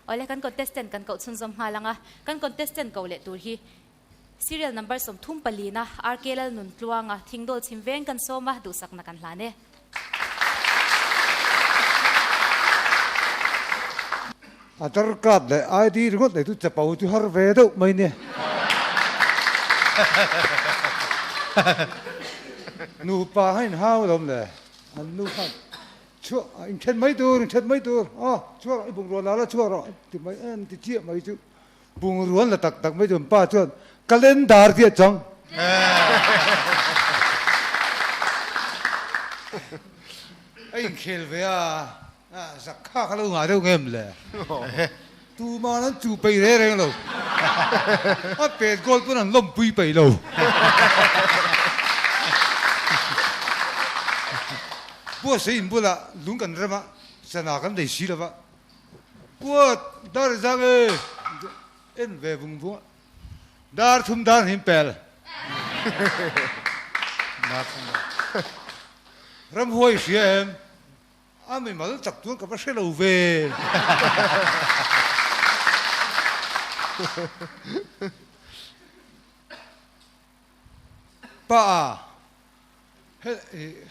Awle kan contestant kan koh chhunzawm nghal ang a, kan contestant koh leh tur hi serial number 34 na RK Lalnuntluanga Thingdawl chhim veng kan sawm a, duhsakna kan hlan e. Aadhar card leh ID ringawt nei chu chapo chu har ve deuh mai nia. Nupa kha inhau lawm le, an nu khan chhuah inthen mai tur inthen mai tur aw chhuak rawh i bungrua la la chhuak rawh ti mai em ti chiah mai chu bungrua an la tak tak mai chu an pa chuan calendar tih a chang. A inkhel ve a. Zak kha kha lo ngah deuh ngem le? Tuman an chuh peih reng reng lo. A pet goal pawn an lawmpui peih lo. Buatsaih in bulah lung kan rem a, sana kan nei si lo va. Buat, dar i zang e! En ve vung vung a. Dar thum dar hnim pel. Ramhuai hria em? A mimal tak chuan ka va hre lo ve. Pa a,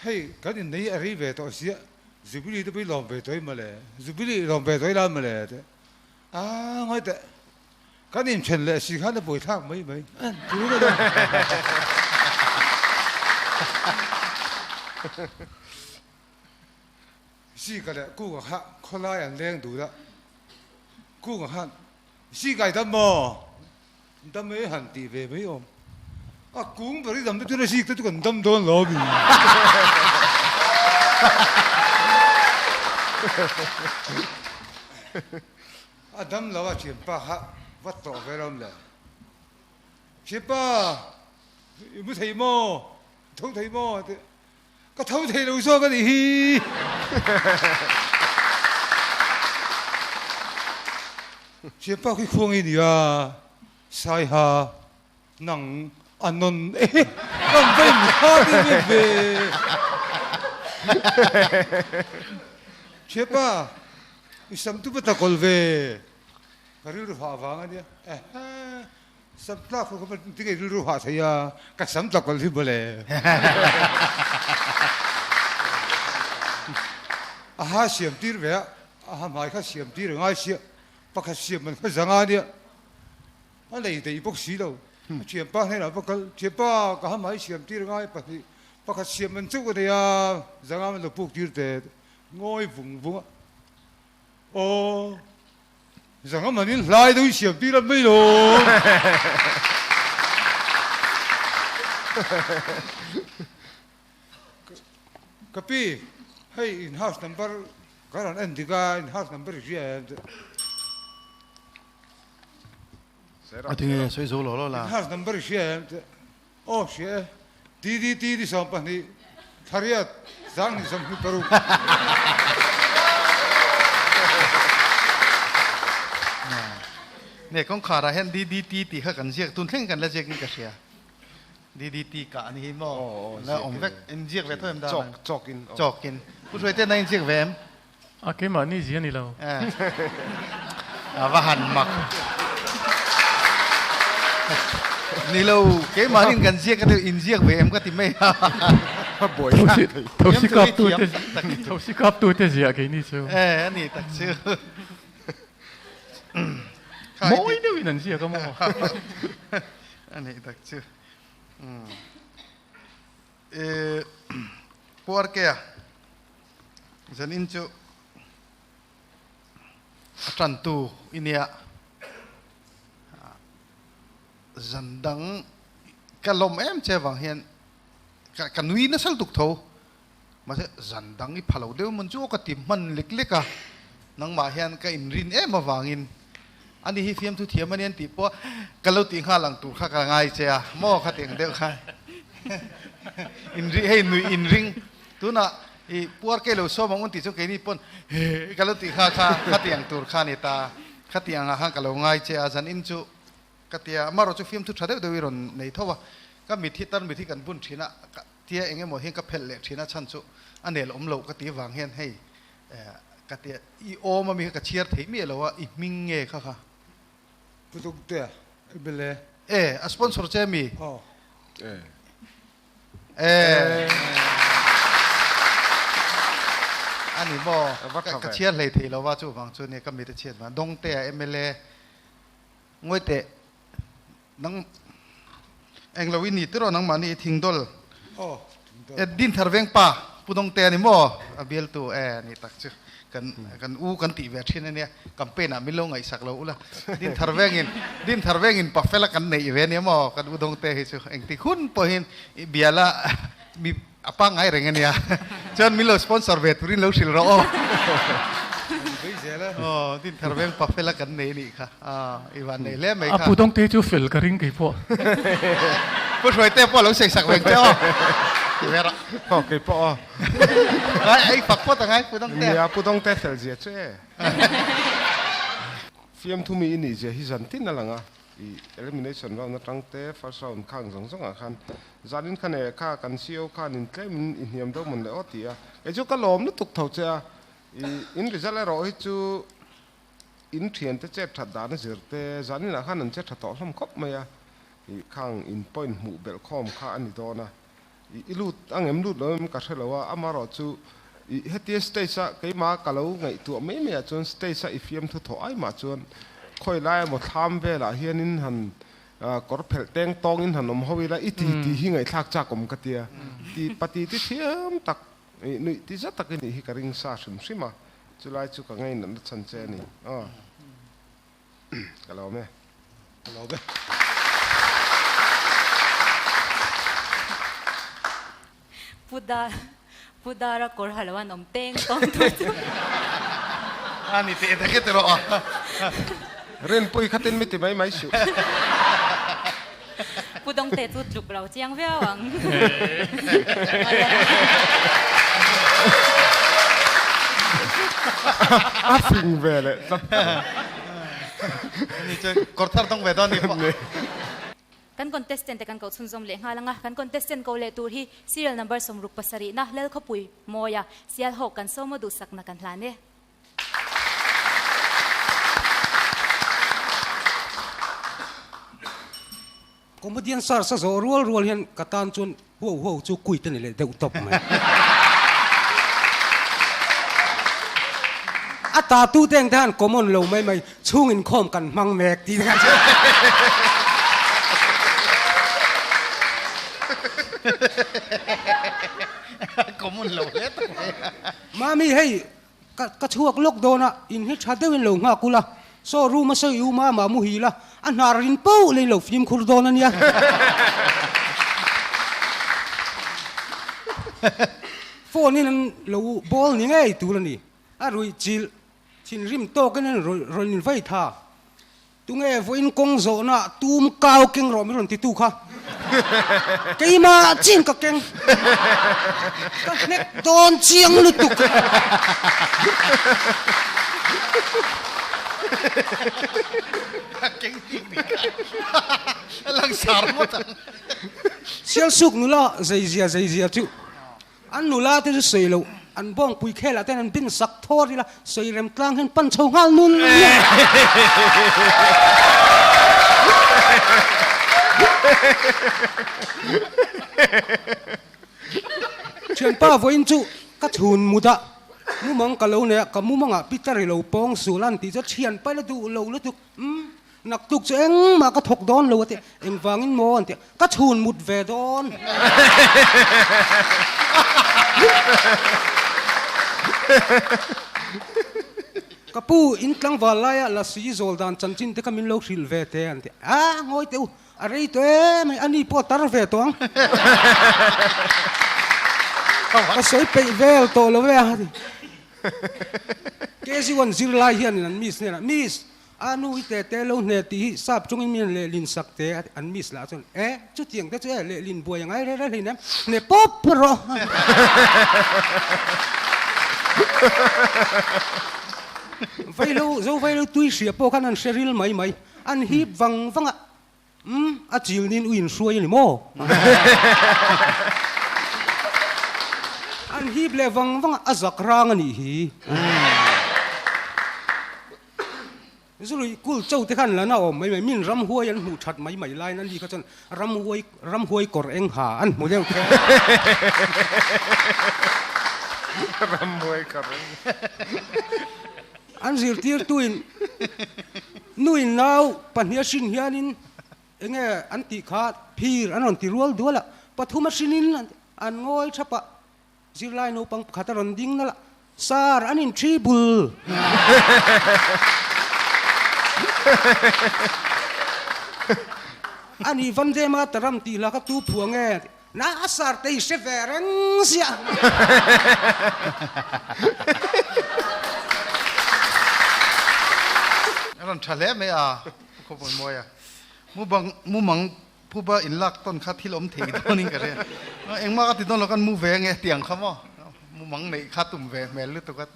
hei kan innei a rei ve tawh sia, Jubilee te pawh i lawm ve tawh i mawle, Jubilee i lawm ve tawh ila mawle te. A ngawi teh, kan inthen leh si khan a buaithlak mai mai. Zika leh Kuka kha khawlai an leng dul a, Kuka khan, Zika i dam maw? Dam e han tih ve mai awm. A kung ber i dam te chuan a zik te chu kan dam dawn lo mi. A dam lo a thianpa kha va tawh ve rawm le. Thianpa, i mu thei maw? I tho thei maw? Ka tho thei lo zawk a nih hi. Thianpa khi khuang i nia, Saiha nang a nawn e, kan va in kha ding em ve. Thianpa, i sam tu va ta kawl ve, ka rilru hah vang a nia. Ehe. Sam tlak ho kha tinge rilru hah thei a, ka sam tlak kawlh hi mawle. A ha siam tir ve a, a ha hmai kha siam tir a ngai sia, pakhat siam man kha zanga ania, a nei daih bawk si lo. A thianpa hnenah va kal, thianpa ka ha hmai siam tir a ngai pahnih, pakhat siam man chauh ka nei a, zanga man lo puk tir teh, ngawi vung vung a, aw. Zanga manin hlai deuh i siam tir a mai lo. Ka pi, hei in house number ka rawn en dik a, in house number i hria em? A tinge sawi zo lo lo la. In house number i hria em? Aw hria e. TDT ni 12 thariat sang ni 26. Ne kawngkhar ah hian DDT tih kha kan ziak tun thleng kan la ziak in ka hria. DDT kah ani hi maw la awm vek in ziak ve tho em dan ang? Chawk in. Chawk in. Pu Hruaite na in ziak ve em? A keimahni zia ni lo. A va han mak. Ni lo, keimahni in kan ziak a in ziak ve em ka ti mai a. Thosi kap tu te thosi kap tu te ziah keini chu. E ani tak chu. Mawi deuh in an ziak a maw. Ani tak chu. E Puar ke a. Zanin chu a tantu i nia. Zan dang ka lawm em che vang hian ka ka nui nasa lutuk tho. Mahse zan dang i pha lo deuh mawn chu aw ka ti hman lek lek a. Nangmah hian ka inrin em avangin ani hi fiamthu thiam a nia an tih pawh ka lo tih nghal ang tur kha ka ngai che a maw kha ti ang deuh kha. Inri hei nui inring Tunah i puar kei lo sawm ang un tih chu keini pawn he ka lo tih kha kha khatiang tur kha a ni ta. Khatiang ah khan ka lo ngai che a, zan in chu ka tia amarawh chu fiamthu tha deuh deuh i rawn nei tho a, ka mit hi tar mit hi kan bun thin a, ka tia eng emaw hian ka phelh leh thin a chhan chu a nel awm loh ka ti vang hian hei. Ka ti a, i awm ami kha ka chhiar theih miah lo a, i hming nge kha kha? Pu Dungtea, i bel e. E, a sponsor che ami? Aw. E. E. Ani maw, ka chhiar hlei thei lo va chuvang chu nia ka mit a chhiat vang. Dawngtea mla ngawi teh nang englo i ni tiraw nangmahni i thingdawl. Aw. E Dinthar veng pa Pu Dawngtea ni maw a bialtu e ni tak chu kan kan u kan tih ve thin ania campaign ah min lo ngaihsak lo ula Dinthar vengin Dinthar vengin pa fela kan neih ve ania maw kan U Dawngtea hi chu engtik hun pawhin i biala mi a pangngai reng ania chuan min lo sponsor ve turin lo hrilh rawh aw aw Dinthar veng pa fela kan nei anih kha i van nei hle mai kha. A Pu Dawngte chu fel ka ring kei pawh. Pu Hruaite pawh lo seisak veng che aw ti ve rawh. Aw kei pawh aw. Ai ei fak phawt angai Pu Dawngte. Nia Pu Dawngte fel zia chu e. Fiamthu mi i nih zia hi zan tin a lang a. I elimination round atang te first round khang zawng zawng ah khan zanin kha ne kha kan CEO khan in tlem in i hniam deuh mawn le aw ti a, kei chu ka lawm lutuk tho che a, i in result erawh hi chu in thian te chet that dan a zir te zanin ah khan an che tha tawh hlawm khawp mai a, i khang in point hmuh belh khawm kha a ni dawn a, i i lut a ngem lut lo em ka hre lo a, amarawh chu i hetia stage a keimah ka lo ngaihtuah mai mai ah chuan stage a i fiamthu thawh ai mah chuan khawi lai emaw thlam velah hianin han kawr phelh teng tawngin han awm ho ila i ti tih hi ngaihthlak chak awm ka tia ti pati ti thiam tak i nuih ti zat tak i nih hi ka ring sa hrim hrim a chulai chu ka ngainatna chhan che a ni aw Ka lawm e. Ka lawm e. Pu Dar, Pu Dara kawr ha lo an awm teng tawng tur chu. A ni teh tak e ti rawh. Rinpui khatin mi ti mai mai suh. Pu Dawngte chu tluk lo chiang viau ang. A fing ve leh tlat. Ni chu kawr thar dawng ve dawn ni pawh. Kan contestant te kan ko chhunzawm leh nghal ang a, kan contestant ko leh tur hi serial number 67 na Lalkhawpui Mawia Sialhawk kan sawma duhsakna kan hlan e. Comedian search a zawh rual rual hian ka tan chuan huau huau chu kuit a ni leh deuh tawp mai. A ta tu te ang te khan common lo mai mai chhung inkhawm kan hmang mek tih te khan Common lo hle tak mai. Mami hei Ka ka chhuak lawk dawn a, in hi tha deuhin lo nghak ula, saw room a sawi u mama muhil a, a hnar rin poh lei lo fimkhur dawn a nia. Phone in an lo bawl ni ngei tur a ni, a ruih chilh thinrim tawkin an rawn invai tha. Tunge vawiin kawng zawhna tum kau keng rawh min rawn titu kha. Keimah chin ka keng. Ka hnek dawn chiang lutuk. Ka keng tih ni kha langsar ngawt ang. Sialsuk nula zeizia zeizia chu An nula te chu sawi loh, an bawngpui khelah ten an bin sak thawr ila, sawi rem tlang hian pan chho nghal nul nul. Thianpa vawiin chu ka chhun mut a, mumang ka lo nei a, ka mumangah Peter i lo pawng sul a an tih chu thianpa ila duh lo lutuk, umm Naktuk chu engmah ka thawk dawn lo a ti. Engvangin maw an ti a, ka chhun mut ve dawn. Ka pu, in tlangval laia lasi zawl dan chanchin te kha min lo hrilh ve te an ti a, ngawi teh u, a rei tawh em ai, ani pawh a tar ve tawh ang. Ka sawi peih vel tawh lo e a ti. KZ1 zirlai hianin an miss hnenah, Miss, A nu i tete lo hne tih hi sap chungin min lehlin sak te a ti. An miss lah chuan, E, chutiang te chu e, lehlin buai a ngai reng reng hleinem, hne pawp rawh. Vailo, zo vailo tui hria pawh khan an hre ril mai mai, an hip vang vang a, Umm, a chil nin u inhruai a ni maw? An hip leh vang vang a, a zak rang a nih hi. Zului kul cho te khan la na awm mai mai, min ramhuai an hmuh that mai mai laiin an ni kha chuan ramhuai ramhuai kawr eng ha an hmu deuh kher. Ramhuai kawr eng. An zirtirtuin nuin nau pahnih a hrin hianin enge an tih kha phir an rawn ti rual dual a, pathum a hrinin an ngawi thap a. Zirlai naupang pakhat a rawn ding nalh a, Sir, an in thi bul! A nih van ve ma ta ram tih lah ka tu phuah nge? Na, sir te i hre ve reng ziah! A rawn tha hle mai a, Pu Khawpuimawi a. Mubang, mumang Phuba in lak tawn kha thil awm thei dawnin ka hria. Engmah ka ti dawn lo kan mu ve ange tiang kha maw? Mumang neih kha tum ve hmel lutuk a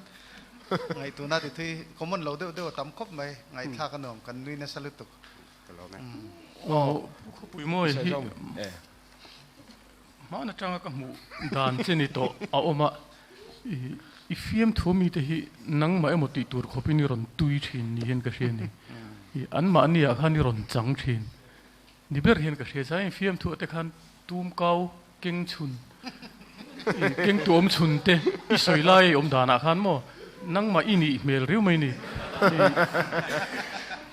ngaihtuahna ti thui common lo deuh deuh a tam khawp mai. Ngaihthlak a nuam kan nui nasa lutuk. Aw khawpui mawi hi hman atanga ka hmuh dan che ni tawh a awm a, i fiamthu mite hi nangmah emaw tih tur khawpin i rawn tui thin ni hian ka hria a ni. Anmahni ah khan i rawn chang thin. Ni ber hian ka hria zai in fiamthu te khan tum kau keng chhun i keng tu awm chhun te i sawi lai awm danah khan maw nangmah i nih hmel riau mai ni i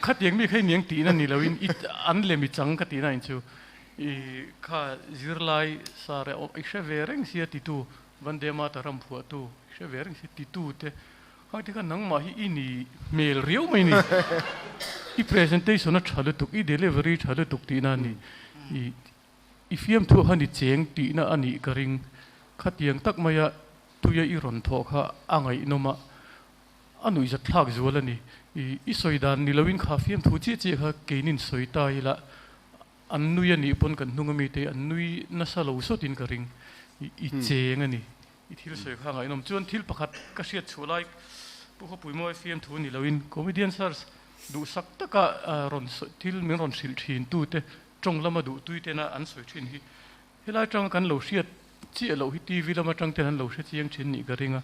khatiang mi kha i niang tihna ni loin i an lem i chang ka tihna in chu i kha zirlai sar i hre ve reng sia titu Vande Mataram phuahtu i hre ve reng sia titu te Hang te khan nangmah hi i ni hmel riau mai ni. I presentation a tha lutuk, i delivery tha lutuk tihna a ni. I i fiamthu khan i cheng tihna a nih ka ring. Khatiang tak maia tuia i rawn thawh kha a ngaihnawm a, a nuihzat thlak zual a ni. I i sawi dan ni loin kha fiamthu chiah chiah kha keinin sawi ta ila an nui a nih pawn kan hnung ami te an nui nasa lo sawtin ka ring. I i cheng a ni. I thil sawi kha ngaihnawm chuan thil pakhat ka hriat chhuah lai Pu Khawpuimawi fiamthu ni loin comedian search duhsak taka rawn thil min rawn hrilh thin tute tawng lama duh tui tena an sawi thin hi helai atanga kan lo hriat chiah loh hi TV lam atang ten an lo hre chiang thin nih ka ring a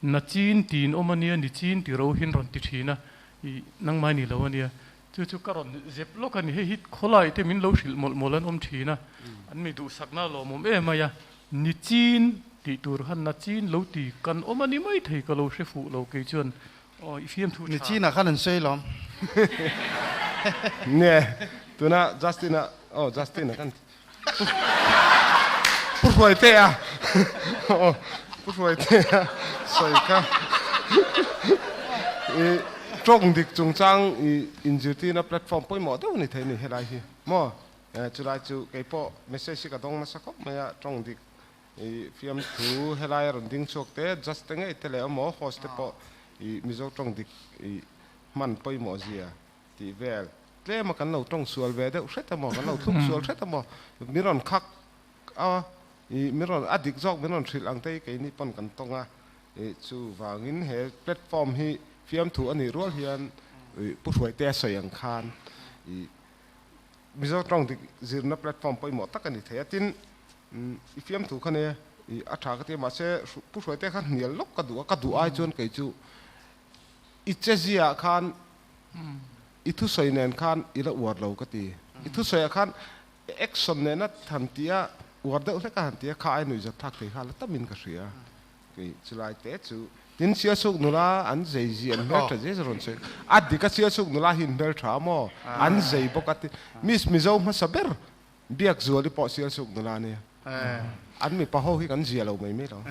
na chin tin awm ania ni chin ti ro hin rawn ti thin a i nangmai ni lo ania chu chu ka rawn zep lawk a ni hei hi khawlai te min lo hrilh mawlh mawlh an awm thin a an mi duhsakna lawmawm em mai a. Ni chin tih tur khan na chin lo ti kan awm a ni mai thei ka lo hre fuh lo kei chuan aw i fiamthu tha. Ni chin ah khan an sawi lawm. Nge tuna Justin a aw Justin a kan Pu Hruaitea aw Pu Hruaitea sawi kha i tawng dik chungchang i inzirtirna platform pawimawh deuh a ni thei a ni helai hi maw. Chulai chu kei pawh message hi ka dawng nasa khawp mai a, tawng dik i fiamthu helai a rawn ding chhuak te, judge te ngei te leh emaw host te pawh i Mizo tawng dik i hman pawimawh zia tih vel tlem a kan lo tawng sual ve deuh hret emaw kan lo thluk sual hret emaw min rawn khak a i min rawn a dik zawk min rawn hrilh ang te hi keini pawn kan tawng a i chuvangin he platform hi fiamthu a nih rual hian i Pu Hruaitea sawi ang khan i Mizo tawng dik zirna platform pawimawh tak a ni thei a, tin i fiamthu kha nia i a tha ka ti a, mahse Pu Hruaite kha hnial lawk ka duh a, ka duh ai chuan kei chu i che ziaah khan i thusawi nen khan i la uar lo ka ti, i thusawiah khan action nena han tih a uar deuh hlek a han tih a kha ai nuihzat thlak thei kha la tamin ka hria. Kei chulai te chu tin Sialsuk nula an zei zi an hmeltha zia rawn sawi a dik a Sialsuk nula hi an hmeltha maw an zei bawk a ti Miss Mizo hmasa ber Biakzuali pawh Sialsuk nula ania an mipa ho hi kan zia lo mai mai lo.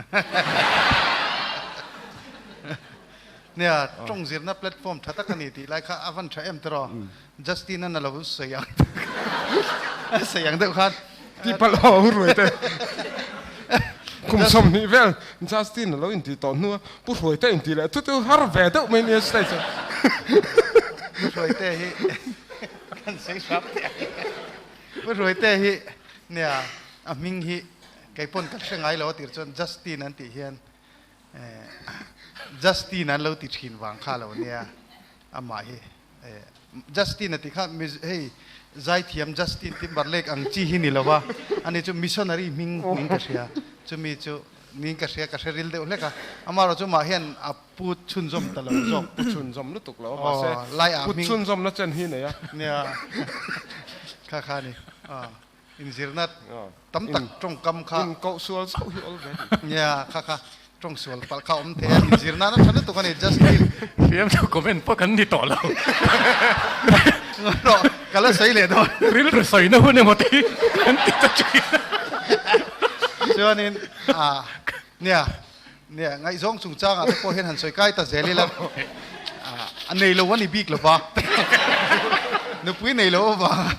Nia tawng zirna platform tha tak a ni tih lai kha a van tha em tiraw Justin an a lo sawi ang sawi ang deuh khan Ti palh ho ang Hruaite. Kum 20 vel Justin a lo inti tawh hnu a, Pu Hruaite inti leh thut chu har ve deuh mai nia stage ah. Pu Hruaite hi kan sawi hrap teh ang. Pu Hruaite hi nia a hming hi kei pawn ka hre ngai lo a tir chuan Justin an tih hian Justin an lo ti thin vang kha lo nia amah hi. Justin a ti kha hei zaithiam Justin Timberlake ang chi hi ni lova ani chu missionary hming hming ka hria chumi chu Niin ka hria, ka hre ril deuh hlek a. Amaherawh chu mah hian a pu chhunzawm ta lo zawk. Pu chhunzawm lutuk lo a, mahse Lai ah put hming. chhunzawmna chen hi nei a. Nia, kha kha a ni. Inzirna tam tak tawngkam kha. Inkoh sual zauh hi awl ve a ni. Nia, kha kha tawng sual palh kha awm thei a, inzirna na tha lutuk a ni, just kill. Fiamthu comment pawh kan ni tawh lo. Rawh, ka la sawi leh dawn. Rilru sawina hun emaw te hi kan ti ta thin. Chuanin, ah, nia, nia, ngaihzawng chungchangah te pawh hian han sawi kai ta zel ila, ah, a nei lo a ni bik lo va. Nupui nei lo avanga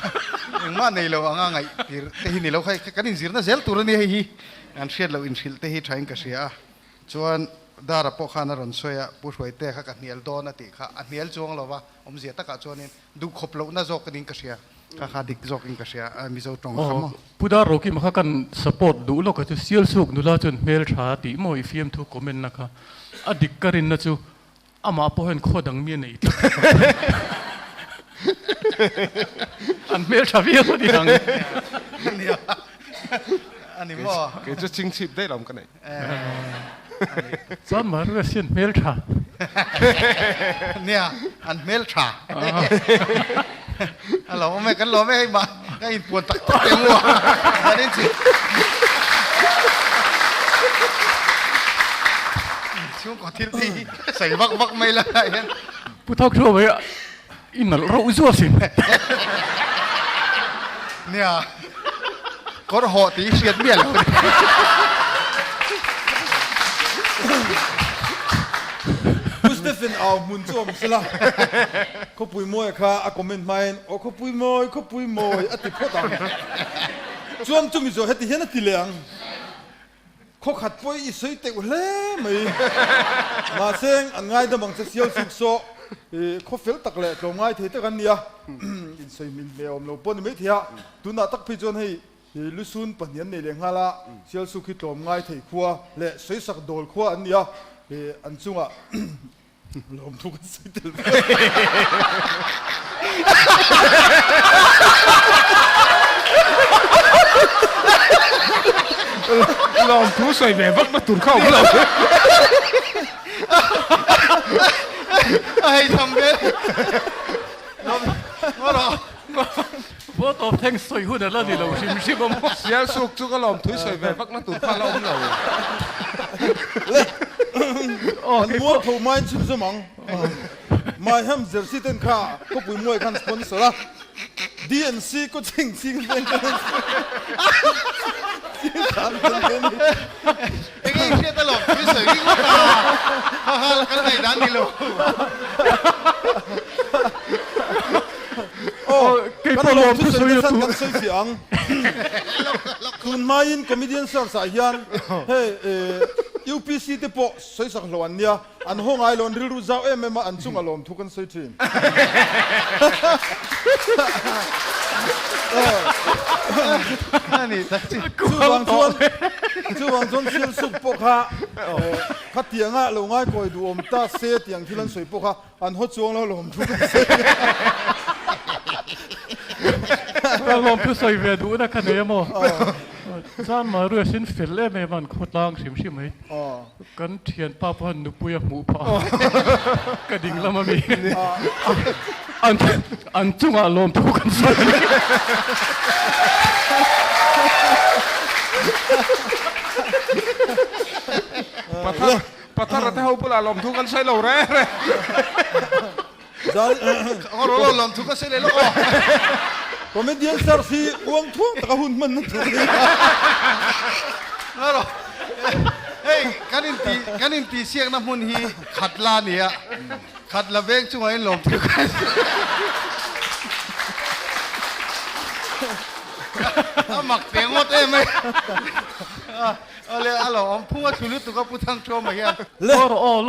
engmah nei lo anga ngaih tir te hi ni lo kha, kan inzirna zel tur a ni hei hi. An hriat loh inhrilh te hi thain ka hria a, chuan Dara pawh khan a rawn sawi a, Pu Hruaitea kha ka hnial dawn a tih kha a hnial chuang lo va, awmzia takah chuanin duhkhawp lohna zawk in ka hria, kha kha dik zawkin ka hria a, Mizo tawng kha maw. Pu Dar Rokima kha kan support duh lawk a chu Sialsuk nula chuan hmel tha tih maw i fiamthu comment na kha a dik ka rinna chu amah pawh hian khaw dang mi a nei tlat an hmel tha viau a ni ang. Ania ani maw. Kei chu chingchhip daih lo ka nei. Chuan Maria hian hmel tha. Nia an hmel tha. A lo awm e kan lawm e hei mah ka inpuan tak tak em u a. Zanin chi. Chhungkaw thil te hi sawi vak vak mai la hian. Pu Thak Hruai mai i nalh rauh zuah sin. Nia kawr hawh tih i hriat miah lo. Pu Stephen au hmun chu awm sela khawpui mawi kha a comment hmain aw khawpui mawi khawpui mawi a ti phawt ang. Chuan chumi zawh heti hian a ti leh ang. Khawkhat pawh i sawi teuh hle mai. Mahse an ngaidam ang che sial suk saw i khaw fel tak leh tlawmngai thei tak an ni a, insawi hmin hmeh awm lo pawh a ni maithei a. Tunah tak phei chuan hei lusun pahnih an nei leh nghal a, sial suk hi tlawmngai thei khua leh sawisak dawl khua an ni a, an chungah lawmthu kan sawi tel ve. Lawmthu sawi ve vak na tur kha awm lo. A hei tham ve. Ngaw rawh. Vote of thanks sawi hun a la ni lo hrim hrim a maw. Sial suk chu ka lawmthu sawi ve vak na tur kha la awm lo. An mual tho maiin chhun zawm ang. Mai ham jersey ten kha khawpui muai khan sponsor a. DNC coaching ching veng khan Enge i hriat a lawmthu i sawi ringawt a, ha ha kan ngaihdan ni lo. Aw, kan lawmthu sawi nasa kan sawi fiah ang. Tun hmain comedian search ah hian hei UPC te pawh sawisak hlauh an nia, an haw ngai lo, an rilru zau em em a, an chunga lawmthu kan sawi thin. Chuvang chuan chuvang chuan Sialsuk pawh kha khatianga lo ngaikawi duhawm ta se tiang thil an sawi pawh kha An haw chuang lo lawmthu kan sawi a. Ka lawmthu sawi ve duhna ka nei a maw? Chuan Maruia sin fel em em a an khaw tlang hrim hrim mai. Kan thianpa pawh hian nupui a hmuh phah a, ka ding lam a mi. An chungah lawmthu kan sawi a ni. Pathar te ho bulah lawmthu kan sawi lo reng reng. Aw ro lawmthu ka sawi leh lawk aw. Comedian search hi uang thuang taka hun hman na tur a ni. Nga ro hei kan inti kan intihsiakna hmun hi khat la a ni a, khat la veng chungah in lawmthu kan a mak teh ngawt em mai. Awle a lo awm phung a thlu lutuk a Pu Thangthuama hian. Le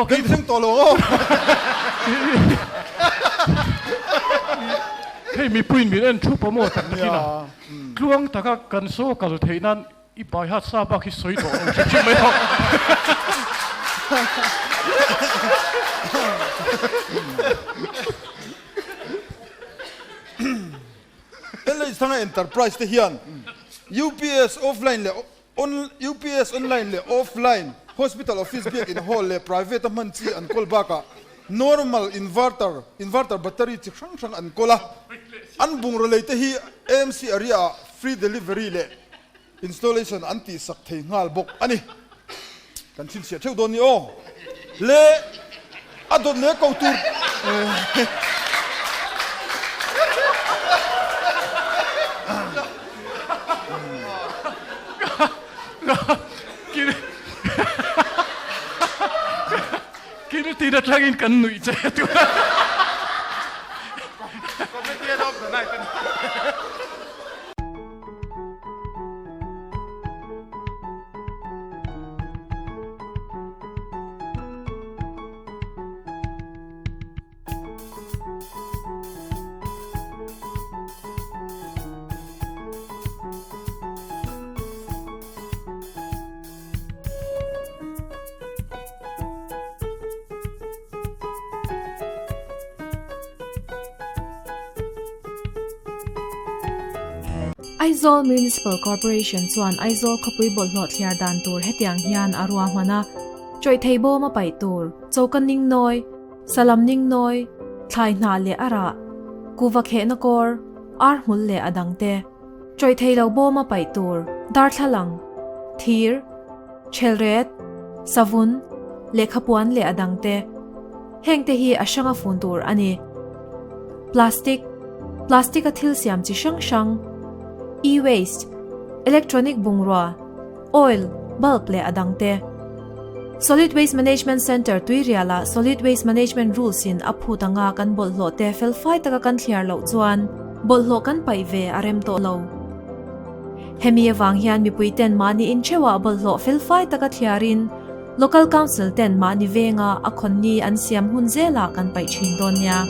kan thleng tawh lo aw. Hei mipuiin min en thup a maw tak takin a tluang taka kan saw kal theih nan i bai hat sa bak hi sawi tawh lo hrim hrim mai bawk. LH Thanga Enterprise te hian UPS offline leh. On UPS online leh offline, hospital office biakin hall leh private a hman chi an kawl bakah normal inverter, inverter battery chi hrang hrang an kawl a. An bungraw lei te hi AMC area ah free delivery leh installation an tihsak thei nghal bawk a ni. Kan chhinchhiah theuh dawn ni aw. Le a dawt leh ko tur. Kil tin atangin kan nuih che tur. Comedian of the night. Aizawl Municipal Corporation chuan Aizawl khawpui bawlhhlawh thliar dan tur hetiang hian a ruahman a, Chawih thei bawm a paih tur, choka ning nawi, salam ning nawi, thlai hnah leh a rah, kuva khehna kawr, ar hmul leh a dangte. Chawih thei lo bawm a paih tur, darthlalang, thir, Chelret, savun, lehkhapuan leh a dangte. Hengte hi a hranga fun tur a ni. Plastic, Plastic a thil siam chi hrang hrang, E-waste, electronic bungrua, oil, bulb leh a dangte. Solid Waste Management Centre Tuirialah Solid Waste Management Rules in a phut anga kan bawlhhlawh te felfai taka kan thliar loh chuan bawlhhlawh kan paih ve a rem tawh lo. Hemi avang hian mipui ten mahni intheuhah bawlhhlawh felfai taka thliarin Local Council ten mahni venga a khawnni an siam hun zelah kan paih thin dawn nia.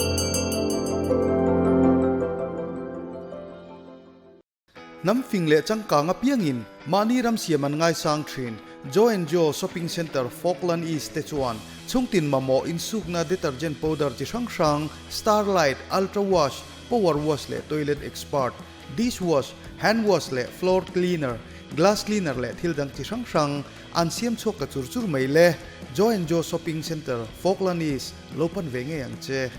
Hnam fing leh changkang apiangin mahni ram siam an ngaisang thin. Joe and Joe Shopping Centre Falkland East te chuan chhungtin mamawh insukna detergent powder chi hrang hrang, Starlight, Ultra Wash, Power Wash leh Toilet Expert, Dish wash, hand wash leh floor cleaner, glass cleaner leh thil dang chi hrang hrang an siam chhuak ta chur chur mai le. Joe and Joe Shopping Centre, Falkland East, lo pan ve ngei ang che.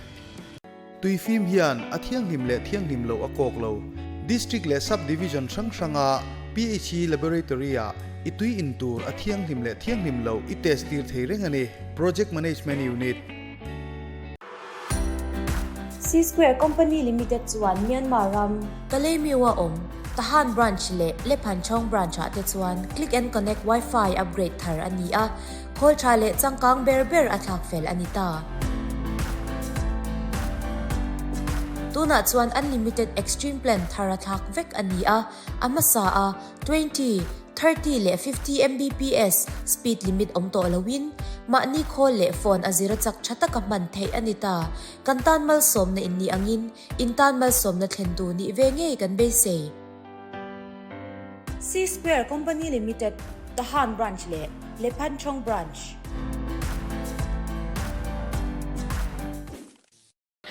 Tui fim hian a thianghlim leh thianghlim loh a kawk lo. District leh Sub Division hrang hranga PHE Laboratory ah i tui in tur a thianghlim leh thianghlim loh i test tir thei reng a ni. Project Management Unit. C Square Company Limited chuan Myanmar ram, Kalaymyo-a awm Tahan Branch leh Lephanchawng Branch-ah te chuan Click and Connect Wi-Fi upgrade thar a ni a, khawl tha leh changkang ber ber a thlak fel a ni ta. Tunah chuan Unlimited Extreme Plan thar a thlak vek a ni a, a hmasa a 20, 30 leh 50 Mbps speed limit awm tawh loin mahni khawl leh phone a zira chak tha taka hman theih a ni ta. Kan tan malsawmna in nih angin in tan malsawmna thlentu nih ve ngei kan beisei. C Square Company Limited, Tahan Branch leh Lephanchawng Branch.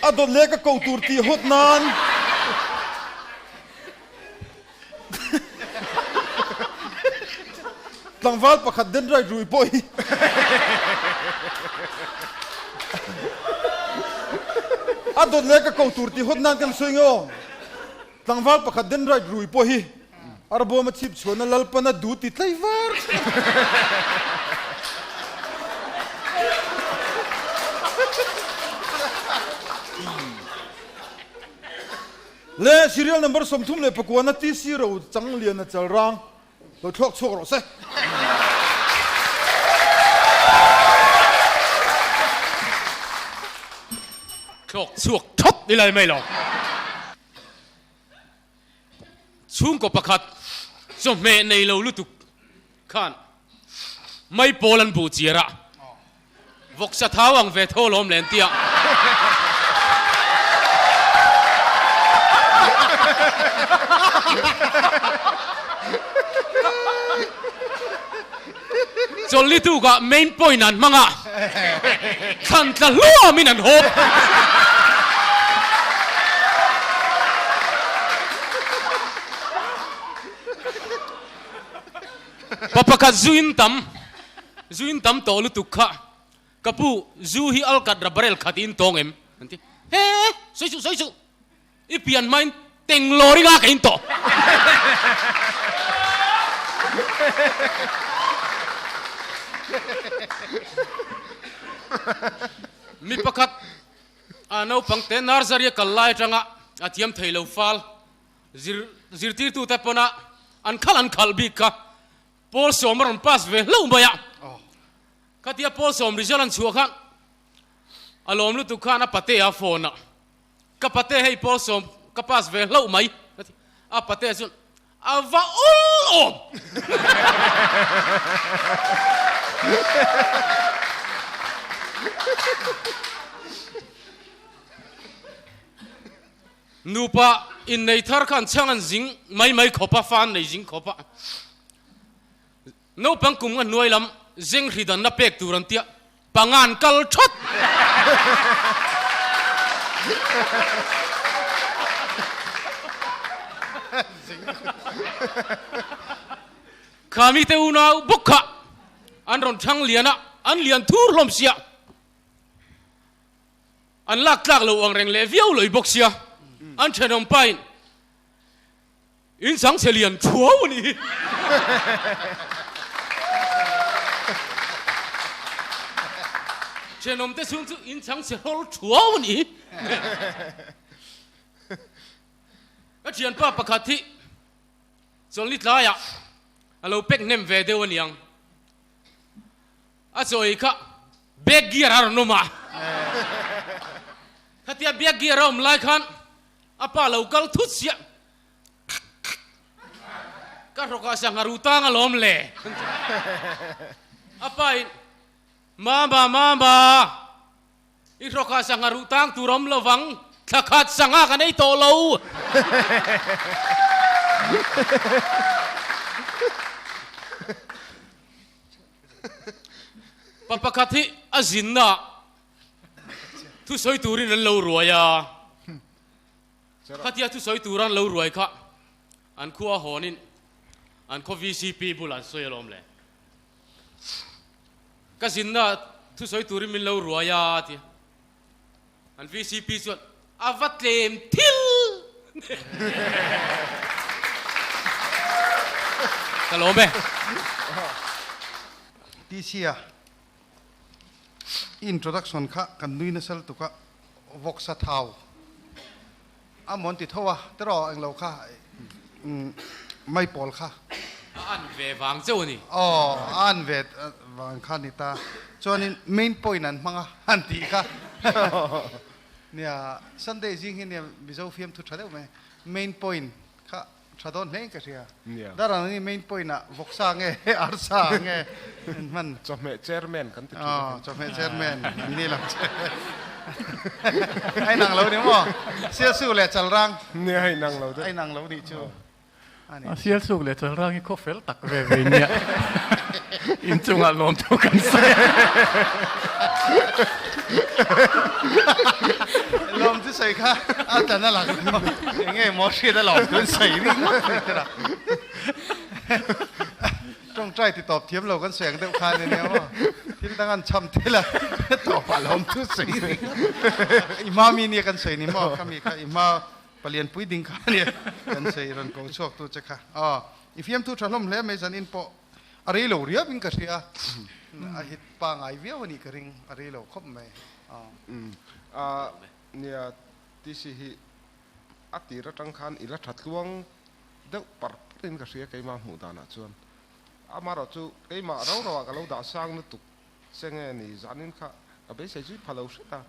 A dawt leh ka ko tur tih hawt nan. Tlangval pakhat dendrite rui pawh hi a dawt leh ka ko tur tih hawt nan kan sawi nge aw. Tlangval pakhat dendrite rui pawh hi arbawm a chhip chhuahna lalpana du ti tlei var. Le serial number 34 na TC ro chang lian a chal rang lo thlawk chhuak rawh se. Thlawk chhuak thawt ni lai mai lo. Chhungkaw pakhat chawhmeh nei lo lutuk khan mai pawl an buh chiar a, vawksa thau ang ve tho alawm le an ti a. Chawlhni tukah main point an hmang a, thlan tla hluamin an hawp. Pa pakhat zu in tam, zu in tam tawh lutuk kha, Ka pu, zu hi alkat ra barrel khat in tawng em? An ti. He, sawi suh, sawi suh. I pian hmain teng lawr inga ka in tawh. Mi pakhat a naupang te nursery a kal lai atanga a thiam thei lo fal zir zirtirtute pawna an khalh an khalh bik kha Pawl sawm a rawn pass ve hlauh mai a. Khatia Pawl sawm result an chhuah khan a lawm lutuk khan a pate a phone a, Ka pate hei Pawl sawm ka pass ve hlauh mai a ti. A pate chuan a va awl awm! Nupa innei thar khan chhang an zing mai mai khawp a, fa an nei zing khawp a. Naupang kum nga hnuai lam zeng hri danna pek tur an tia, pangan kal thawt! Kha mite unau bawk kha an rawn thang lian a, an lian thur hlawm sia. An lak tlak lo ang reng leh viau lawih bawk sia, an thenawm pain in chang chhe lian thuau a nih hi. Thenawm te chhung chu in chang chhe hrawl thuau a nih hi. Ka thianpa pakhat hi chawlhni tlaiah a lo pek hnem ve deuh a niang. A chawi kha back gear a rawn awm a, khatia back gear a awm lai khan a pa lo kal thut siah, Ka hrawkah sangha ru tang alawm le. A pa in, Mama, mama, i hrawkah sangha ru tang tur awm lo vang, thla khat sangha kan ei tawh lo. Pa pakhat hi a zinna ah thusawi turin an lo ruai a, khatia thusawi tura an lo ruai kha an khua hawnin an khaw VCP bulah an sawi alawm le. Ka zinna ah thusawi turin min lo ruai a a ti a, an VCP chuan a va tlem thil! Ka lawm e. TC a introduction kha kan nui nasa lutuk a, vawksa thau a mawn ti tho a, teraw englo kha maipawl kha. A an ve vang chauh a ni. Aw, a an ve vang kha a ni ta. Chuanin main point an hmang a han tih kha. Nia, Sunday zing hi nia Mizo fiamthu tha deuh mai. Main point kha tha dawn hle in ka hria. Darang hi main point ah vawksa nge arsa nge an hman. Chawhmeh chairman kan ti thin a. Aw, chawhmeh chairman an ni lo che. A inang lo ni maw? Sialsuk leh Chalrang. Nia, a inang lo deuh. A inang lo nih chu. A sialsuk leh Chalrang hi khaw fel tak ve ve nia. Inchungah lawm thu kan sawi a. Lawm chu sawi kha a tlan a lang lo. Enge maw hriat a lawm chu an sawi ring ngawt mai te lah. Tawngtai ti tawp thiam lo kan sawi ang deuh khan ania maw. Thil dang an cham thil a tawpah lawm chu sawi ring ngawt. I hma mi nia kan sawi ni maw khami kha i hma Palian pui ding kha ania kan sawi rawn ko chhuak tu che kha. Aw i fiamthu tha hlawm hle mai zan in pawh a rei lo riau in ka hria a hit pangai viau a nih ka ring a rei lo khawp mai. Aw. A nia TC hi a tir atang khan i la tha tluang deuh par par in ka hria keimah hmuh danah chuan amaherawh chu keimah ro ro ah ka lo dah sang lutuk che nge ni zanin kha ka beisei zui pha lo hret a.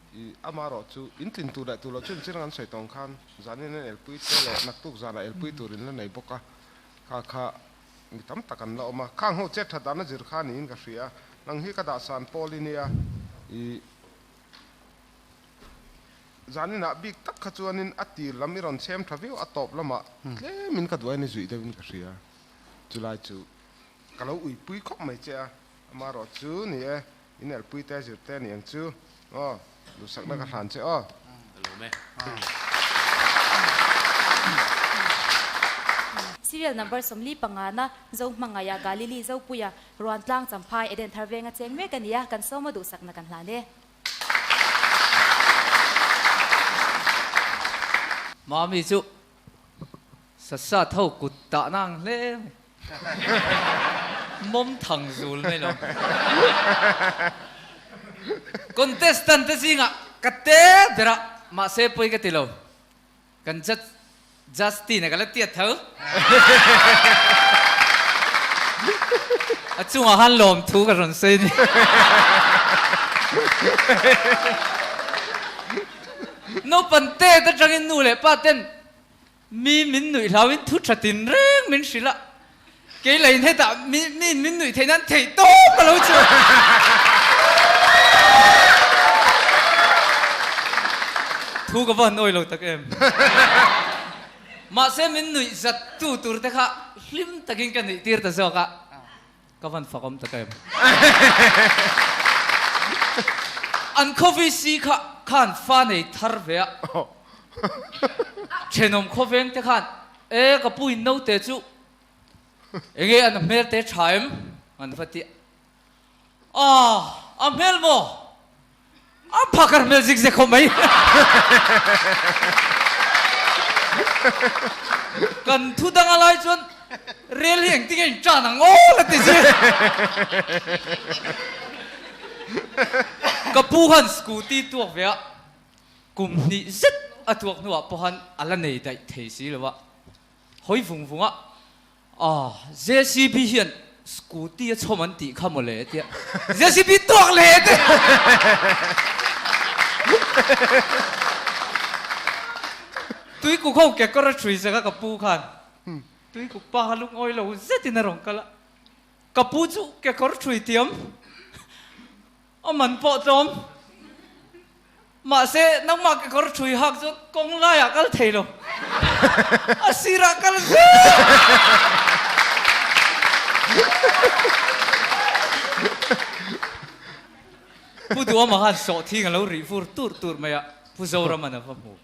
I amaherawh chu in tlin tur leh tur loh chu inchirang an sawi tawng khan zanin an elpui te leh naktuk zanah elpui tur in la nei bawk a, kha kha mi tam tak an la awm a, khang ho chet that dan a zir kha niin ka hria a, nang hi ka dahsan pawl i nia, i zaninah bik tak kha chuanin a tir lam i rawn chhem tha viau a tawp lamah tlemin ka duai ni zuih deuhin ka hria, chulai chu ka lo uipui khawp mai che a, amaherawh chu ni e. In elpui te zir te ni ang chu aw, duhsakna ka hlan che aw. Ka lawm e. Serial number 45 na Zohmangaiha Galili Zopuia Ruantlang Champhai Eden Thar Venga cheng mek a ni a, kan sawma duhsakna kan hlan e. Mami chu sasa tho kut tah na ang hle mai. Mawm thang zul mai lo. Contestant te zingah ka te ber a, mahse pawi ka ti lo. Kan judge Justin a ka la tiat tho. A chungah khan lawm thu ka rawn sawi a ni. Naupang te atangin nu leh pa ten mi min nuih hlauin thu tha tin reng min hrilh a. Kei lei in hetah mi miin min nuih theih nan theih tawp a lo chu. Thu ka va han awi lo tak em. Mahse min nuih zat tu tur te kha hlim takin ka nuih tir ta zawk a, ka van fakawm tak em. An khawvc kha khan fa nei thar ve a, thenawm khawveng te khan e ka pu in naute chu Enge an hmel te tha em? An va ti a. Aw, a hmel maw? A phakar hmel zik zek khawp mai. Kan thu dang a lai chuan rel hi engtin nge in tan ang aw la ti zir. Ka pu khan scooty tuak ve a, kum hnih zet a tuak hnuah pawh khan a la nei daih thei si lo a. Hawi vung vung a, Aw, JCB hian scooty a chhawm an tih kha mawle tia JCB tuak leh te! Tuikuk ho kekawr a ṭhui sak a ka pu khan Tuikuk pa kha lungawi lo zetin a rawn kal a, ka pu chu kekawr ṭhui tiam a man pawh tlawm. Mahse, nangmah kekawr ṭhui hak chuan kawng laiah kal thei lo. A sirah kal zel! Pu Duhama khan sawhthing a lo rih vur tur tur mai a, Pu Zoraman a va hmu.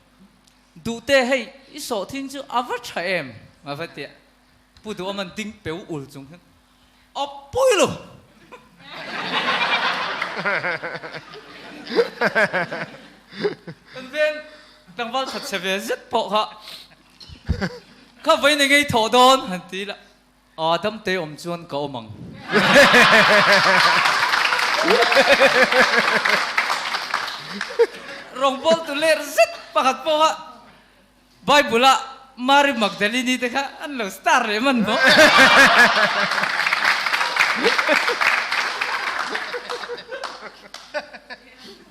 Duhte, hei i sawhthing chu a va tha em? A va ti a. Pu Duhama'n ding peu ul chung hian, A pawi lo! Kan veng tlangval that chhe ve zet pawh kha kha vawiin eng ei thawh dawn han ti la, aa damte awm chuan ka awm ang. Rawngbawltu ler zet pakhat pawh kha Bible a Mary Magdalene te kha an lo star leh man maw?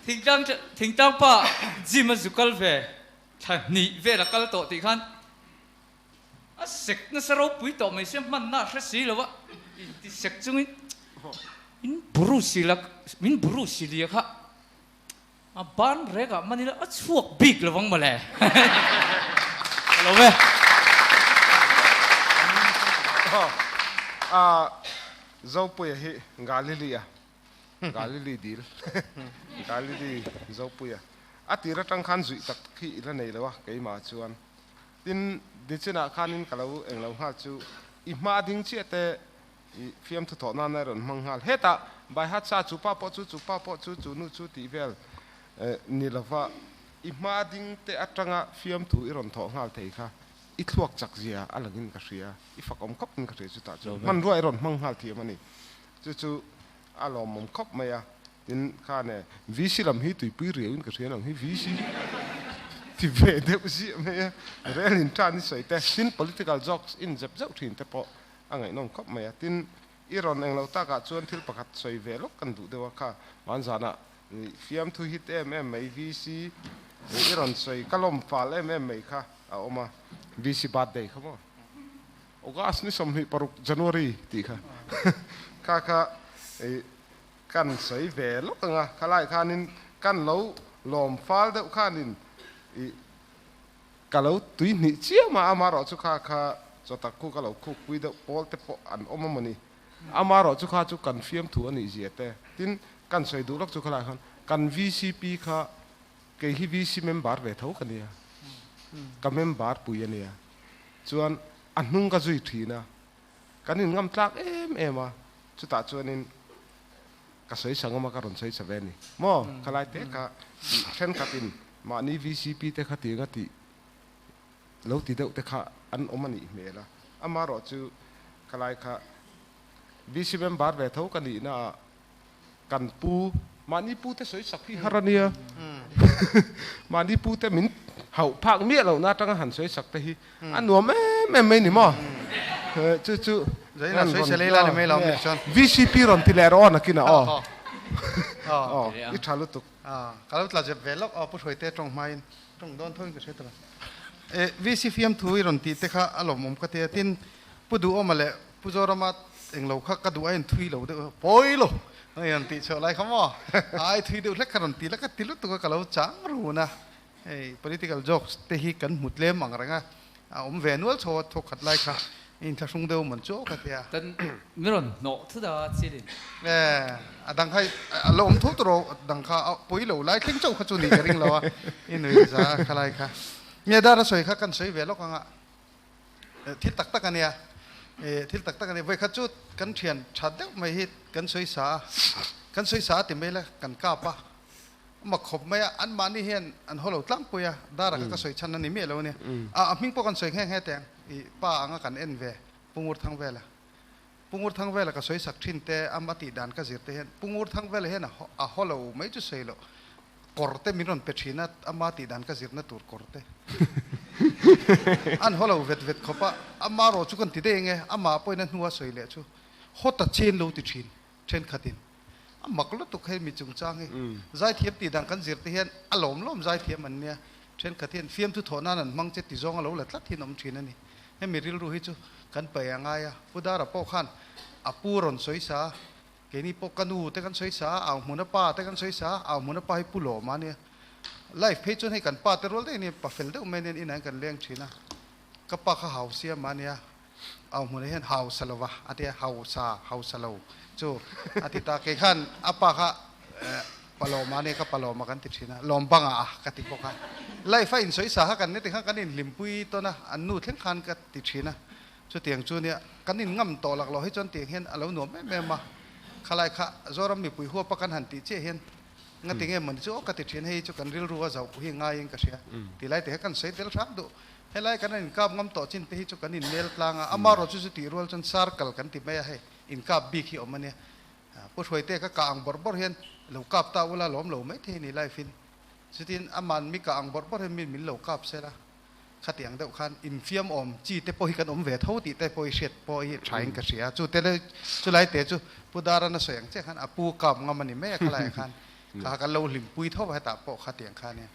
Thingtlang thingtlang pa gym a zu kal ve thla hnih vel a kal tawh tih khan a sek nasa ropui tawh mai sia hmanna a hre si lo a inti sek chungin min buru si la min buru si lia kha A ban rek ah man ila a chhuak bik lo vang mawle. Ka lo ve. A Zopuia hi Galili a, Galili dil, Galili Zopuia a tir atang khan zuih tak hi i la nei lo a keimah chuan. Tin, nichinah khanin ka lo englo nghal chu i hma ding chiah te I fiamthu thawh nana i rawn hmang nghal. Hetah Baihat sa chu pa pawh chu, chu pa pawh chu, chu nu chu tih vel ni lova i hma ding te atanga fiamthu i rawn thawh nghal thei kha i thluak chak zia a langin ka hria, i fakawm khawpin ka hria chutah chuan hmanrua i rawn hmang nghal thiam a ni. Chu chu a lawmawm khawp mai a. Tin khan e VC lam hi tuipui riauin ka hria nang hi VC ti ve deuh ziah mai a, rel in tan i sawi te, tin political jokes in zep zeuh thin te pawh A ngaihnawm khawp mai a, tin i rawn englo takah chuan thil pakhat sawi ve lawk kan duh deuh a kha, hmanzanah fiamthu hit em em mai VC i rawn sawi ka lawm fal em em mai kha a awm a, VC birthday kha maw? August ni 26 January tih kha kha kha kan sawi ve lawk ang a, khalai khanin kan lo lawm fal deuh khanin i Ka lo tui hnih chiam a, amaherawhchu kha kha chawtak khu ka lo khuk pui deuh pawl te pawh an awm a mawni. Amaherawhchu kha chu kan fiamthu a nih zia te. Tin, kan sawi duh lawk chu khalai khan kan VCP kha kei hi VC member ve tho ka nia, ka member pui a nia. Chuan. A hnung ka zui thin a, kan in ngam tlak em em a, chutah chuanin ka sawi sa ngam a, ka rawn sawi sa ve a ni maw? Khalai te kha thenkhatin mahni VCP te kha tiang a tih lo ti deuh te kha an awm a nih hmel a, amaherawhchu khalai kha VC member ve tho ka nihna ah kan pu mahni pu te sawi sak hi har a nia, mahni pu te min hauh phak miah lohna atanga han sawi sak te hi a nuam em em mai ni maw? Chu chu Zaina sawi sa leila ni mai lo mi chuan VCP rawn ti leh rawh aw nakinah aw. Aw i tha lutuk. Ka lo tla zep ve lawk aw Pu Hruaite tawng hmain tawng dawn tho in ka hre ta lo. VC fiamthu i rawn tih te kha a lawmawm ka ti a, tin Pu Duhawma leh Pu Zorama englo kha ka duh a en thui lo deuh a, pawi lo a rawn tih chhuah lai kha maw ai thui deuh hlek kha rawn ti la ka ti lutuk a ka lo chang run a, hei political jokes te hi kan hmu tlem ang reng a, a awm ve nual chho a thawk khat lai kha inthlahrung deuh mawn chu ka ti a. Kan mi rawn hnawh thut a Chilin. E a dang kha a lo awm tho tur aw dang kha a pawi lo lai thleng chauh kha chu nih ka ring lo a i nui za a kha lai kha. Nge dar a sawi kha kan sawi ve lawk ang a. Thil tak tak a nia. Thil tak tak a nia. Vawikhat chu kan thian tha deuh mai hi kan sawi sa a, kan sawi sa a ti mai la, kan kap a. A khawp mai a, anmahni hian an haw lo tlangpui a, dara kha ka sawi chhan a ni miah lo a nia. A hming pawh kan sawi nghe nghe teh ang, i pa anga kan en ve Pu Ngurthangvela. Pu Ngurthangvela ka sawi sak thin te, ama tih dan ka zir te hian Pu Ngurthangvela hian a haw lo mai chu sawi loh. Kawr te min rawn pe thin a, ama tih dan ka zirna tur kawr te. An haw lo vet vet khawp a, ama rawh chu kan ti daih enge, amah pawhin a hnua sawi leh chu haw ta chen lo ti thin thenkhatin. A mak lutuk hei mi chungchang hi. Zaithiam tih dan kan zir te hian a lawm lawm zaithiam an nia, thenkhat hian fiamthu thawh nan an hmang che ti zawng a lo la tlat hin awm thin a ni. Hemi rilru hi chu kan paih a ngai a, Pu Dara pawh khan a pu rawn sawi sa a, Keini pawh ka nu te kan sawi sa a, au hmuna pa te kan sawi sa a, au hmuna pa hi Pu Lawma a nia. Life phei chuan hei kan pa te rual daih a nia, pa fel deuh mai nen inah hian kan leng thin a. Ka pa kha hau siam a nia, au hmuna hian hau sa lo va a tia, hau sa, hau sa lo chu a ti ta. Kei khan a pa kha Pa Lawma a nia, ka Pa Lawma kan ti thin a, Lawm bangah a ka ti bawk a. Life a insawi sa kha kan nia tikhan kan inhlimpui tawn a, an nu thleng khan ka ti thin a. Chutiang chu nia, kan in ngam tawh lak loh hi chuan tiang hian a lo nuam em em a. Khalai kha Zoram mipui huapa kan han tih chiah hian ngati nge mawni chu aw ka ti thin, hei chu kan rilru a zauh hi ngaiin ka hria ti lai te kha kan sawi tel hram duh. Helai kan inkap ngam tawh chin te hi chu kan inmel tlang a, amarawh chu chu tih rual chuan circle kan ti mai a, hei inkap bik hi awm a nia. Pu Hruaite ka kah ang bawrh bawrh hian lo kap ta ula lawm lo maithei ni life in. Chutin aman mi kah ang bawrh bawrh hian mi min lo kap sela. Khati ang deuh khan infiam awm chi te pawh hi kan awm ve tho tih te pawh hi hriat pawh hi tha in ka hria. Chu te leh chu lai te chu Pu Daran a sawi ang chiah khan a pu kap ngam a ni mai a khalai ah khan kha kan lo hlimpui tho a hetah pawh khati ang khan nia.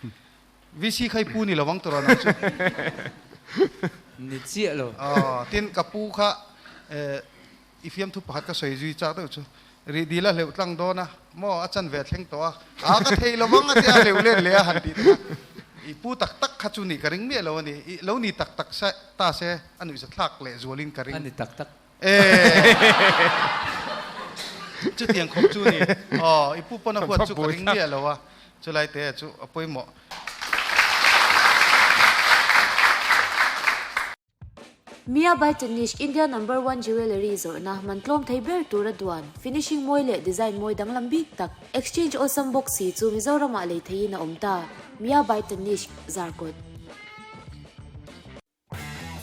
VC kha i pu ni lo ang tawh nang chu. Ni chiah lo. Aw tin ka pu kha i fiamthu pakhat ka sawi zui chak deuh chu rih dil a hleuh tlang dawn a maw a chan ve thleng tawh a a ka thei lo vang a tia a hleuh let leh a han tih te kha i pu tak tak kha chu nih ka ring miah lo a ni i lo ni tak tak sa ta se a nuihza thlak leh zualin ka ring a ni tak tak e chutiang khawp chu ni aw i pu pawn a huat chu ka ring miah lo a chulai te chu a pawimawh. Mia by Tanishq India number one jewellery zawrhna man tlawm thei ber tura duan, finishing mawi leh design mawi danglam bik tak, exchange awlsam bawk si chu Mizoramah lei theihin a awm ta, Mia by Tanishq, Zarkawt.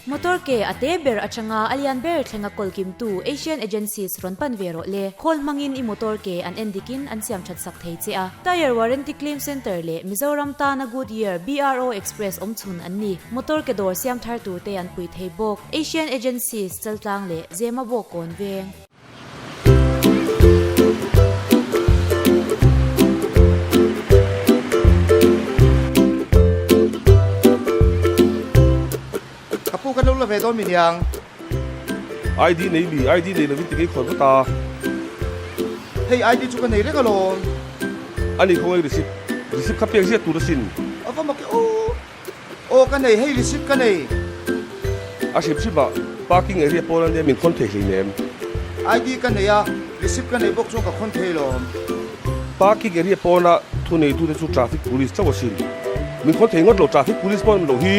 Motor ke a te ber atanga a lian ber thlenga kawl kimtu Asian Agencies rawn pan ve rawh le. Khawl hmangin i motor ke an en dikin an siam that sak thei che a. Tyre Warranty Claim Centre leh Mizoram tana Goodyear BRO Express awm chhun an ni. Motor ke dawr siam thar tur te an pui thei bawk. Asian Agencies, Chaltlang leh Zemabawk kawn veng. Ka pu kan lo la ve dawn mi niang. ID nei mi, ID nei lovin ti ngei khawi vut a. Hei ID chu ka nei reng alawm. A ni khawngaih receipt, receipt kha pek ziah tur asin. A va mak e aw. Aw ka nei, hei receipt ka nei. A hrim hrim ah parking area pawn ania min khawn thei hleinem. ID ka nei a, receipt ka nei bawk chuan ka khawn thei alawm. Parking area pawna thu neitute chu traffic police chauh asin. Min khawn thei ngawt lo, traffic police pawh an awm loh hi.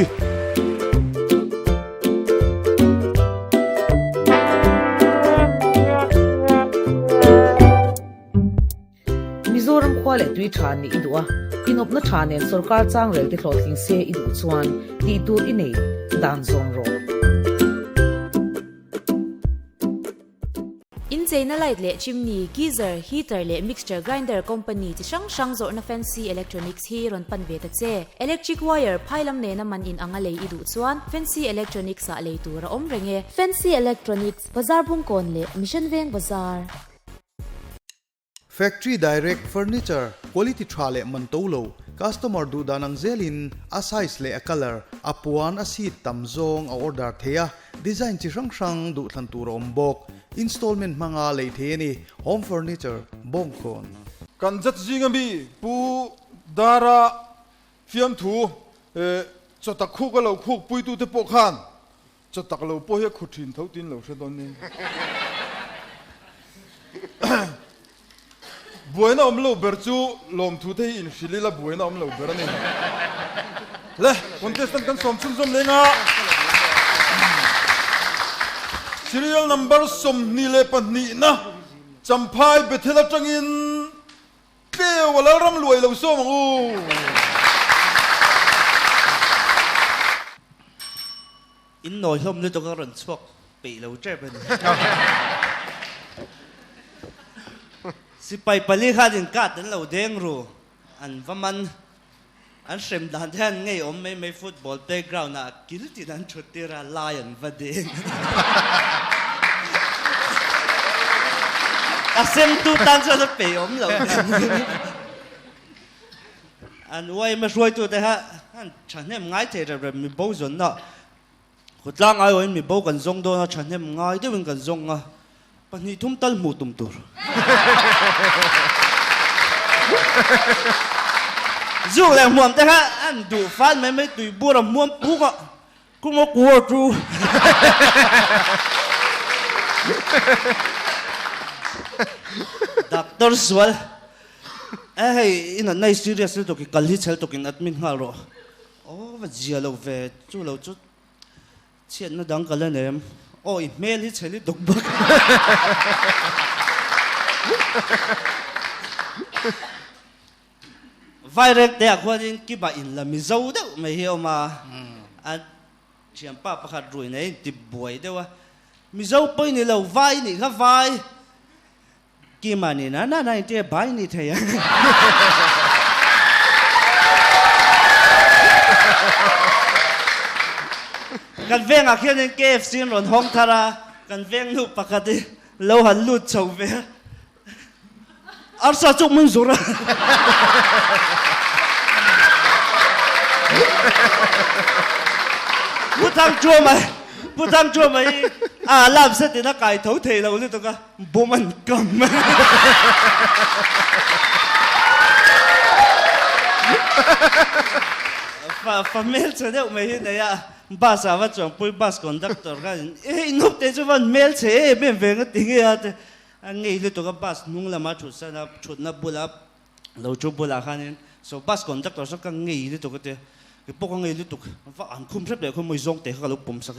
Khua leh tui tha nih i duh a, inawpna tha nen sorkar changrel ti hlawhtling se i duh chuan tih tur i nei dan zawm rawh. Incheina light leh chimney, geyser, heater leh mixture grinder company chi hrang hrang zawrhna Fancy Electronics hi rawn pan ve ta che. Electric wire phai lam nena man in anga lei i duh chuan Fancy Electronics ah lei tur a awm reng e. Fancy Electronics, Bazar Bungkawn leh Mission Veng Bazar. Factory Direct Furniture quality tha leh man to lo, customer duh dan ang zelin a size leh a colour, a puan, a seat tam zawng a order thei a, design chi hrang hrang duh thlan tur a awm bawk. Installment hmanga lei thei a ni. Home Furniture, Bawngkawn. Kan judge zinga mi Pu Dara fiamthu chawtak khuk a lo khuk puitute pawh khan Chawtak lo pawh hi a khu thin tho tin lo hre dawn ni. Buaina awm lo ber chu lawmthu te hi inhrilh ila buaina awm lo ber a ni. Le, contestant kan sawm chhunzawm leng a. Serial number 22na Champhai Bethel atangin Tleu a lalram luai lo sawm ang u. In nawi hlawm lutuk a rawn chhuak peih lo tep a ni. Sipai pali khan in kat an lo deng ru, an va man, an hrem dan te hian ngei awm mai mai football playground ah kil tin an thut tir a, lai an va deng. A sem tu tan chuan a peih awm lo. An uaima hruaitute kha an thahnem ngai thei rep rep mi bo zawnna khawtlang aiawhin mi bo kan zawng dawn a thahnem ngai deuhin kan zawng a pahnih thum tal hmuh tum tur. Zuk leh hmuam te kha an duh fal mai mai tui bur a hmuam puk a kung a kuar chu. Doctor sual E hei i natna i serious lutuk i kal hi chhel tukin admit nghal rawh. Aw va zia lo ve chu lo chu chhiatna dang ka la nem. Aw i hmel hi chhel lutuk bawk. Vaireng te ah khuanin Kiba in la Mizo deuh mai hi a awm a, a thianpa pakhat rui nei a inti buai deuh a, Mizo pawh i ni lo vai nih kha vai. Kima ni na na na in tia bai ni thei a. Kan vengah khianin KFC an rawn hawng thar a, kan veng nu pakhat hi lo han lut chho ve a. Arsa chu mun zur a. Pu Thangṭuama, Pu Thangṭuama hi a alarm set in a kai tho thei lo lutuk a. Bawm an kam. Fa fa hmel chhe deuh mai hi nei a, bus ah va chuangpui bus conductor khan in eh in awp te chu van hmel chhe em em ve nga ti nge a te a ngei lutuk a bus hnung lama thut san a thutna bula lo thu bulah khanin so bus conductor saw ka ngei lutuk a tia kei pawh ka ngei lutuk va an khum hrep leh khaw mawi zawng te kha ka lo pawm sak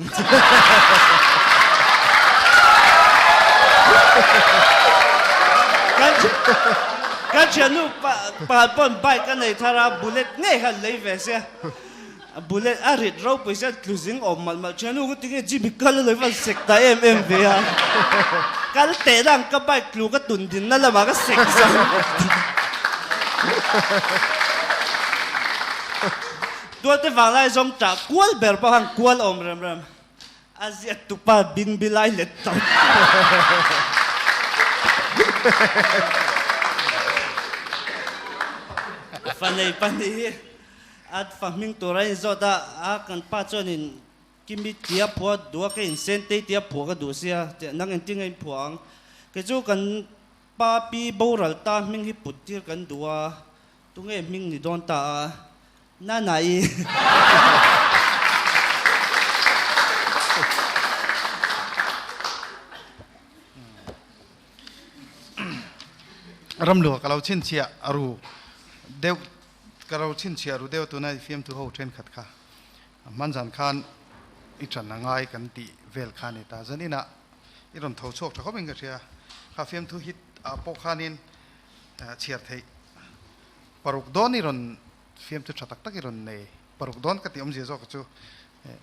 Kan thiannu pakhat pawn bike a nei thar a bullet ngei kha an lei ve sia bullet a rit ropui sia tlu zing awm malh malh thiannu ka ti nge Jimmy kal a lo i van sek ta em em ve a kal teh na ang ka bike tlu ka tun din na lamah ka sek zang Tualte vanglai zawng tah kual ber pawh khan kual awm rem rem a ziat tupa bingbi lai let tawp. Fanei pahnih hi a fa hming tur a inzawt a, a kan pa chuanin Kimi tia phuah duh a, ka insen tei tia phuah ka duh sia, nang engtin nge in phuah ang? Kei chu kan pa pi boral ta hming hi put tir kan duh a, tunge hming ni dawn ta a? Nana-i. Ramluha ka lo chhinchhiah a ru deuh ka lo chhinchhiah a ru deuh tuna i fiamthu ho thenkhat kha hmanzan khan i tan a ngai kan tih vel kha a ni ta. Zan inah i rawn tho chhuak tha khawp in ka hria. Kha fiamthu hit ah pawh khanin chhiar theih. Paruk dawn i rawn fiam chu tha tak tak i rawn nei. Paruk dawn ka tih awmzia zawk chu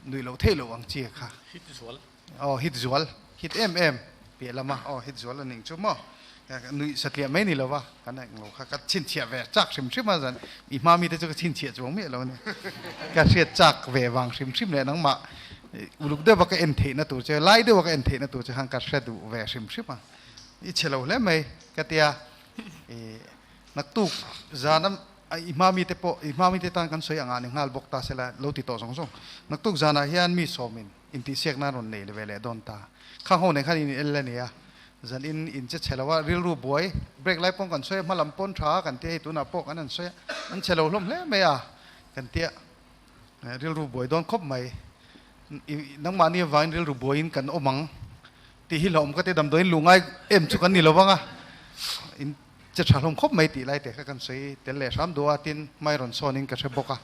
nuih loh theih loh ang chi kha. Hit zual. Aw hit zual. Hit em em piah lama aw hit zual a ning chu maw. Nuih satliah mai ni lova kan eng lo kha ka chhinchhiah ve chak hrim hrim a zan i hma mite chu ka chhinchhiah chuang miah lo a ni. Ka hriat chak ve vang hrim hrim leh nangmah uluk deuha ka en theihna tur che lai deuha ka en theihna tur che khan ka hre duh ve hrim hrim a. I chhe lo hle mai ka tia i naktuk zan a i hma mite pawh i hma mite tan kan sawi angah ni nghal bawk ta sela lo ti tawh zawng zawng. Naktuk zanah hian mi sawmin Intihsiakna rawn nei ve leh dawn ta. Khang ho nen khan in el a ni a, zan in in che chhe lo a, rilru buai, break lai paw'n kan sawi a, hma lam pawn tha a kan tia hei tunah pawh kan han sawi a, an chhe lo hlawm hle mai a kan tia, rilru buai dawn khawp mai. Nangmahni avangin rilru buaiin kan awm ang tih hi hlauhawm ka tia, damdawiin luh ngai em chu kan ni lo vang a, in che tha hlawm khawp mai tih lai te kha kan sawi tel leh hram duh a, tin hmai rawn sawnin ka hre bawk a.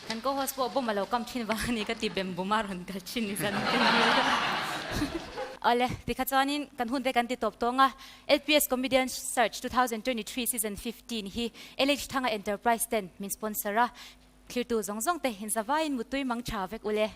Kan co-host pawh bawm a lo kam thin vang a ni ka ti bem bum a rawn kal thin ni zan te ni. Awle, tikha chuanin kan hun te kan ti tawp tawng a, LPS Comedian Search 2023 Season 15 hi LH Thanga Enterprise ten min sponsor a, thlirtu zawng zawng te inzavaiin muttui mang tha vek ule.